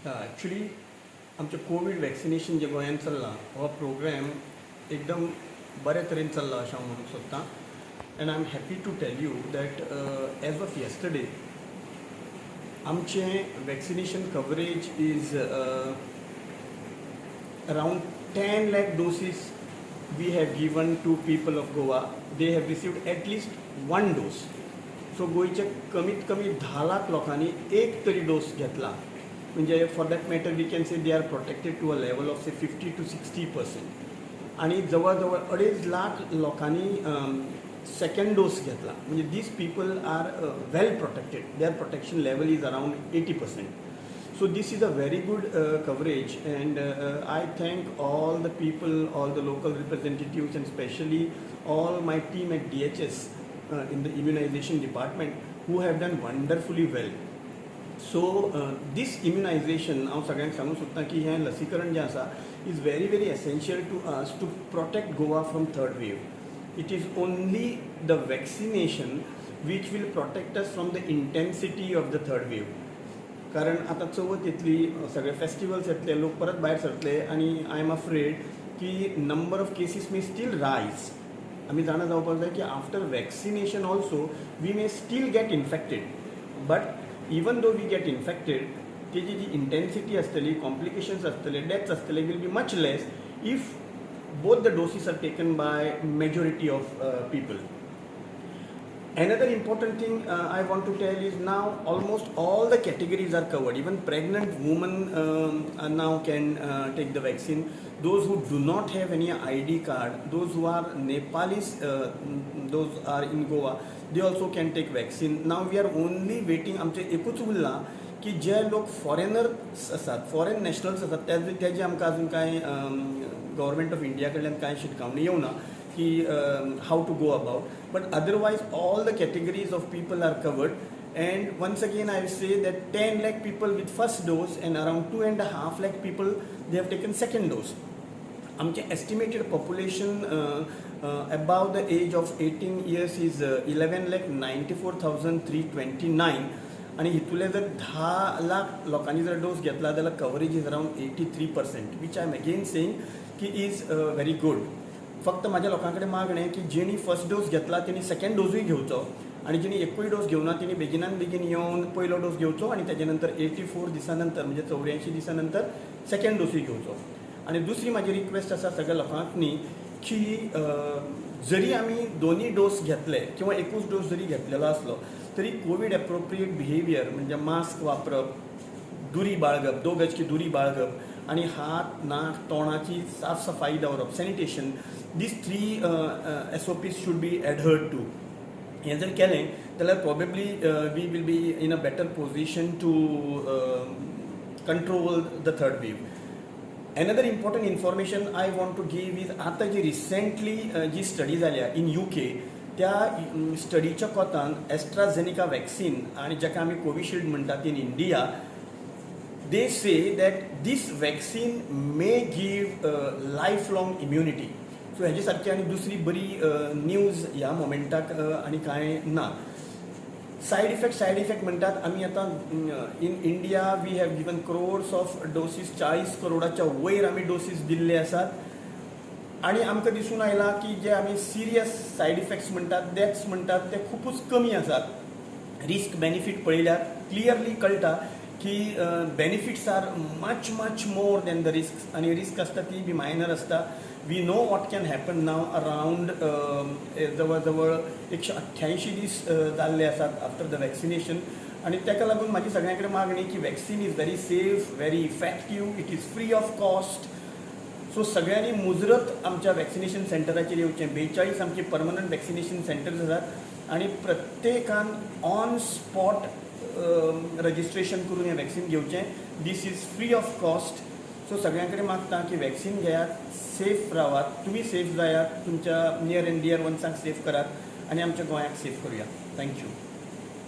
Actually आमचें Covid vaccination जें गोंयांत चल्लां, हो प्रोग्राम एकदम बरे तरेन चल्ला अशें हांव म्हणूंक सोदतां and I am happy to tell you that as of yesterday आमचें vaccination coverage is around 10 lakh doses we have given to people of Goa. They have received at least one dose. So गोंयच्या कमीत कमी 10 लाख लोकांनी एक तरी dose घेतला. म्हणजे for that matter, we can say they are protected to a level of, say, 50 to 60%. आणि जवळ जवळ 2.5 लाख लोकांनी सेकंड डोस घेतला. म्हणजे these people are well protected, their protection level is around 80%. So this is a very good coverage, and I thank all the people, all the local representatives, and especially all my team at DHS in the immunization department who have done wonderfully well. So this immunization, हांव सगळ्यांक सांगूंक सोदतां की हें लसीकरण जें आसा is very very essential to us to protect Goa from third wave. It is only the vaccination which will protect us from the intensity of the third wave. कारण आतां चवथ येतली, सगळे फेस्टिवल्स येतले, लोक परत भायर सरतले आनी I am afraid की number of cases may still rise. आमी जाणा जावपाक जाय की after vaccination also we may still get infected, but even though we get infected, तेजी जी इंटेन्सिटी आसतली, कॉम्प्लिकेशन्स आसतले, डेथ्स आसतले will be much less if both the doses are taken by majority of people. Another important thing I want to tell is now almost all the categories are covered. Even pregnant women are now can take the vaccine. Those who do not have any ID card, those who are Nepalis, those are in Goa, they also can take vaccine. Now we are only waiting. आमचें एकूच उरलां की जे लोक foreigners आसात, foreign nationals आसात, तेजे आमकां अजून कांय गव्हर्मेंट ऑफ इंडिया कडल्यान कांय शिटकावणी येवना की how to go about, but otherwise all the categories of people are covered. And once again I say that 10 lakh people with first dose and around 2.5 lakh people, they have taken second dose. आमचें estimated population above the age of 18 years is 11,94,329. आनी हितूले जर 10 लाख लोकांनी जर dose घेतला जाल्यार coverage is around 83%, which I am again saying की is very good. फक्त म्हाज्या लोकां कडेन मागणें की जेणी फर्स्ट डोस घेतला तेणी सेकंड डोजूय घेवचो आनी जेणी एकूय डोस घेवना तेणी बेगिनान बेगीन येवन पयलो डोस घेवचो आनी तेजे नंतर 84 दिसां नंतर, म्हणजे 84 दिसां नंतर सेकंड डोसूय घेवचो. आनी दुसरी म्हाजी रिक्वेस्ट आसा सगळ्या लोकांक न्ही की जरी आमी दोनूय डोस घेतले किंवा एकूच डोस जरी घेतलेलो आसलो तरी कोवीड एप्रोप्रिएट बिहेवियर, म्हणजे मास्क वापरप, दुरी बाळगप, 2 गज की दुरी बाळगप आनी हात, नाक, तोंडाची साफ सफाई दवरप, sanitation, these three SOPs should be adhered to. हें जर केलें जाल्यार probably we will be in a better position to control the third wave. Another important information I want to give is आतां जी रिसेंटली जी स्टडी जाल्या in UK, त्या स्टडीच्या कोतान एस्ट्राझेनिका वॅक्सिन आनी जाका आमी कोविशिल्ड म्हणटात in India, they say that this vaccine may give lifelong immunity. So हेजे सारकी आनी दुसरी बरी न्यूज ह्या मोमेंटाक आनी कांय ना. सायड इफेक्ट, सायड इफेक्ट म्हणटात आमी. आतां in India we have given crores of doses. 40 करोडाच्या वयर आमी डोसीस दिल्ले आसात आनी आमकां दिसून आयलां की जे आमी सिरियस सायड इफेक्ट्स म्हणटात, डेथ्स म्हणटात, ते खुबूच कमी आसात. रिस्क बेनिफीट पळयल्यार क्लियरली कळटा की benefits are much much more than the risk आनी रिस्क आसता ती बी मायनर आसता. We know what can happen now. Around जवळ जवळ 188 दीस जाल्ले आसात आफ्टर the vaccination आनी ताका लागून म्हाजी सगळ्यां कडेन मागणी की vaccine is very safe, very effective, it is free of cost. So सगळ्यांनी मुजरत आमच्या वॅक्सिनेशन सेंटराचेर येवचें. 42 आमची परमनंट वॅक्सिनेशन सेंटर्स आसात आनी प्रत्येकान ऑन स्पॉट रजिस्ट्रेशन करून हें वॅक्सिन घेवचें. This is free of cost. So सगळ्यां कडेन मागता की वॅक्सिन घेयात, सेफ रावात, तुमी सेफ जायात, तुमच्या नियर एंड डियर वन्सांक सेफ करात आनी आमच्या गोंयाक सेफ करुया. Thank you.